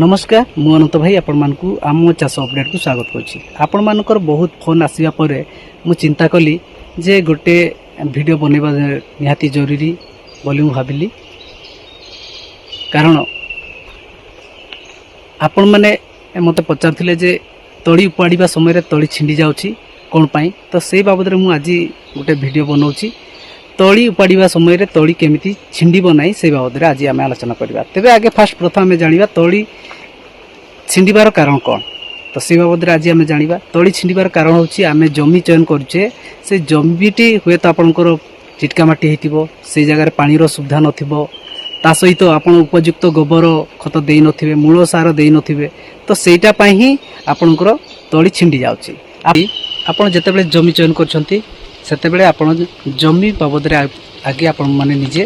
ନମସ୍କାର, ମୁଁ ଅନନ୍ତ ଭାଇ ଆପଣମାନଙ୍କୁ ଆମ ଚାଷ ଅପଡ଼େଟ୍କୁ ସ୍ୱାଗତ କରୁଛି। ଆପଣମାନଙ୍କର ବହୁତ ଫୋନ୍ ଆସିବା ପରେ ମୁଁ ଚିନ୍ତା କଲି ଯେ ଗୋଟେ ଭିଡ଼ିଓ ବନେଇବା ନିହାତି ଜରୁରୀ ବୋଲି ମୁଁ ଭାବିଲି। କାରଣ ଆପଣମାନେ ମୋତେ ପଚାରୁଥିଲେ ଯେ ତଳି ଉପାଡ଼ିବା ସମୟରେ ତଳି ଛିଣ୍ଡି ଯାଉଛି କ'ଣ ପାଇଁ। ତ ସେଇ ବାବଦରେ ମୁଁ ଆଜି ଗୋଟେ ଭିଡ଼ିଓ ବନାଉଛି। ତଳି ଉପାଡ଼ିବା ସମୟରେ ତଳି କେମିତି ଛିଣ୍ଡିବ ନାହିଁ, ସେଇ ବାବଦରେ ଆଜି ଆମେ ଆଲୋଚନା କରିବା। ତେବେ ଆଗେ ଫାଷ୍ଟ ପ୍ରଥମେ ଆମେ ଜାଣିବା ତଳି ଛିଣ୍ଡିବାର କାରଣ କ'ଣ। ତ ସେଇ ବାବଦରେ ଆଜି ଆମେ ଜାଣିବା। ତଳି ଛିଣ୍ଡିବାର କାରଣ ହେଉଛି, ଆମେ ଜମି ଚୟନ କରୁଛେ, ସେ ଜମିଟି ହୁଏତ ଆପଣଙ୍କର ଚିଟକା ମାଟି ହେଇଥିବ, ସେଇ ଜାଗାରେ ପାଣିର ସୁବିଧା ନଥିବ, ତା ସହିତ ଆପଣ ଉପଯୁକ୍ତ ଗୋବର ଖତ ଦେଇନଥିବେ, ମୂଳ ସାର ଦେଇନଥିବେ। ତ ସେଇଟା ପାଇଁ ହିଁ ଆପଣଙ୍କର ତଳି ଛିଣ୍ଡି ଯାଉଛି। ଆପଣ ଯେତେବେଳେ ଜମି ଚୟନ କରୁଛନ୍ତି, ସେତେବେଳେ ଆପଣ ଜମି ବାବଦରେ ଆଗେ ଆପଣମାନେ ନିଜେ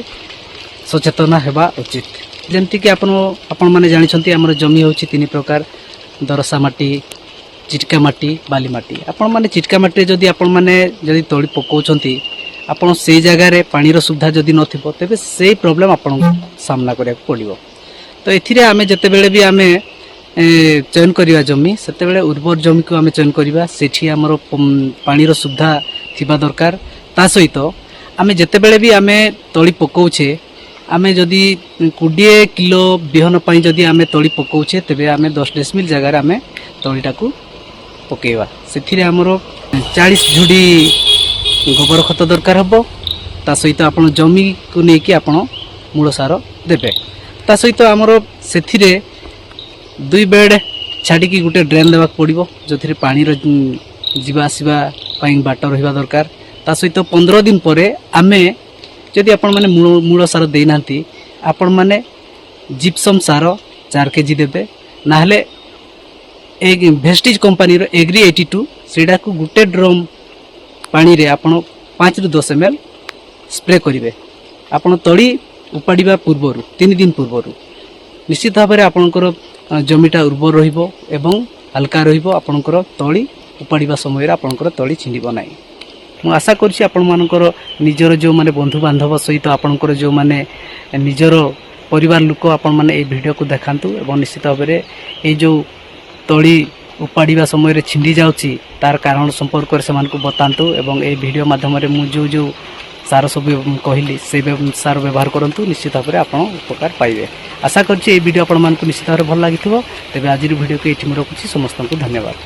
ସଚେତନ ହେବା ଉଚିତ। ଯେମିତିକି ଆପଣମାନେ ଜାଣିଛନ୍ତି, ଆମର ଜମି ହେଉଛି ତିନି ପ୍ରକାର: ଦରସା ମାଟି, ଚିଟକା ମାଟି, ବାଲି ମାଟି। ଆପଣମାନେ ଚିଟକା ମାଟିରେ ଯଦି ଆପଣମାନେ ଯଦି ତଳି ପକାଉଛନ୍ତି, ଆପଣ ସେଇ ଜାଗାରେ ପାଣିର ସୁବିଧା ଯଦି ନଥିବ, ତେବେ ସେଇ ପ୍ରୋବ୍ଲେମ୍ ଆପଣଙ୍କୁ ସାମ୍ନା କରିବାକୁ ପଡ଼ିବ। ତ ଏଥିରେ ଆମେ ଯେତେବେଳେ ବି ଆମେ ଚୟନ କରିବା ଜମି, ସେତେବେଳେ ଉର୍ବର ଜମିକୁ ଆମେ ଚୟନ କରିବା। ସେଠି ଆମର ପାଣିର ସୁବିଧା ଥିବା ଦରକାର। ତା ସହିତ ଆମେ ଯେତେବେଳେ ବି ଆମେ ତଳି ପକାଉଛେ, ଆମେ ଯଦି 20 କିଲୋ ବିହନ ପାଇଁ ଯଦି ଆମେ ତଳି ପକାଉଛେ, ତେବେ ଆମେ 10 ଡେସିମିଲ ଜାଗାରେ ଆମେ ତଳିଟାକୁ ପକାଇବା। ସେଥିରେ ଆମର 40 ଝୁଡ଼ି ଗୋବର ଖତ ଦରକାର ହେବ। ତା ସହିତ ଆପଣ ଜମିକୁ ନେଇକି ଆପଣ ମୂଳ ସାର ଦେବେ। ତା ସହିତ ଆମର ସେଥିରେ ଦୁଇ ବେଡ଼ ଛାଡ଼ିକି ଗୋଟେ ଡ୍ରେନ୍ ଦେବାକୁ ପଡ଼ିବ, ଯେଉଁଥିରେ ପାଣିର ଯିବା ଆସିବା ପାଇଁ ବାଟ ରହିବା ଦରକାର। ତା ସହିତ 15 ଦିନ ପରେ ଆମେ ଯଦି ଆପଣମାନେ ମୂଳ ସାର ଦେଇନାହାନ୍ତି, ଆପଣମାନେ ଜିପ୍ସମ୍ ସାର 4 କେଜି ଦେବେ, ନହେଲେ ଏ ଭେଷ୍ଟିଜ୍ କମ୍ପାନୀର ଏଗ୍ରି 82, ସେଇଟାକୁ ଗୋଟେ ଡ୍ରମ୍ ପାଣିରେ ଆପଣ 5ରୁ 10 ML spray କରିବେ, ଆପଣ ତଳି ଉପାଡ଼ିବା ପୂର୍ବରୁ, 3 ଦିନ ପୂର୍ବରୁ। ନିଶ୍ଚିତ ଭାବରେ ଆପଣଙ୍କର ଜମିଟା ଉର୍ବର ରହିବ ଏବଂ ହାଲକା ରହିବ। ଆପଣଙ୍କର ତଳି ଉପାଡ଼ିବା ସମୟରେ ଆପଣଙ୍କର ତଳି ଛିଣ୍ଡିବ ନାହିଁ। ମୁଁ ଆଶା କରୁଛି, ଆପଣମାନଙ୍କର ନିଜର ଯେଉଁମାନେ ବନ୍ଧୁବାନ୍ଧବ ସହିତ ଆପଣଙ୍କର ଯେଉଁମାନେ ନିଜର ପରିବାର ଲୋକ, ଆପଣମାନେ ଏଇ ଭିଡ଼ିଓକୁ ଦେଖାନ୍ତୁ ଏବଂ ନିଶ୍ଚିତ ଭାବରେ ଏଇ ଯେଉଁ ତଳି ଉପାଡ଼ିବା ସମୟରେ ଛିଣ୍ଡି ଯାଉଛି, ତାର କାରଣ ସମ୍ପର୍କରେ ସେମାନଙ୍କୁ ବତାନ୍ତୁ ଏବଂ ଏଇ ଭିଡ଼ିଓ ମାଧ୍ୟମରେ ମୁଁ ଯେଉଁ ଯେଉଁ ସାର ସବୁ କହିଲି, ସେଇ ସାର ବ୍ୟବହାର କରନ୍ତୁ। ନିଶ୍ଚିତ ଭାବରେ ଆପଣ ଉପକାର ପାଇବେ। ଆଶା କରୁଛି, ଏଇ ଭିଡ଼ିଓ ଆପଣମାନଙ୍କୁ ନିଶ୍ଚିତ ଭାବରେ ଭଲ ଲାଗିଥିବ। ତେବେ ଆଜିର ଭିଡ଼ିଓକୁ ଏଇଠି ମୁଁ ରଖୁଛି। ସମସ୍ତଙ୍କୁ ଧନ୍ୟବାଦ।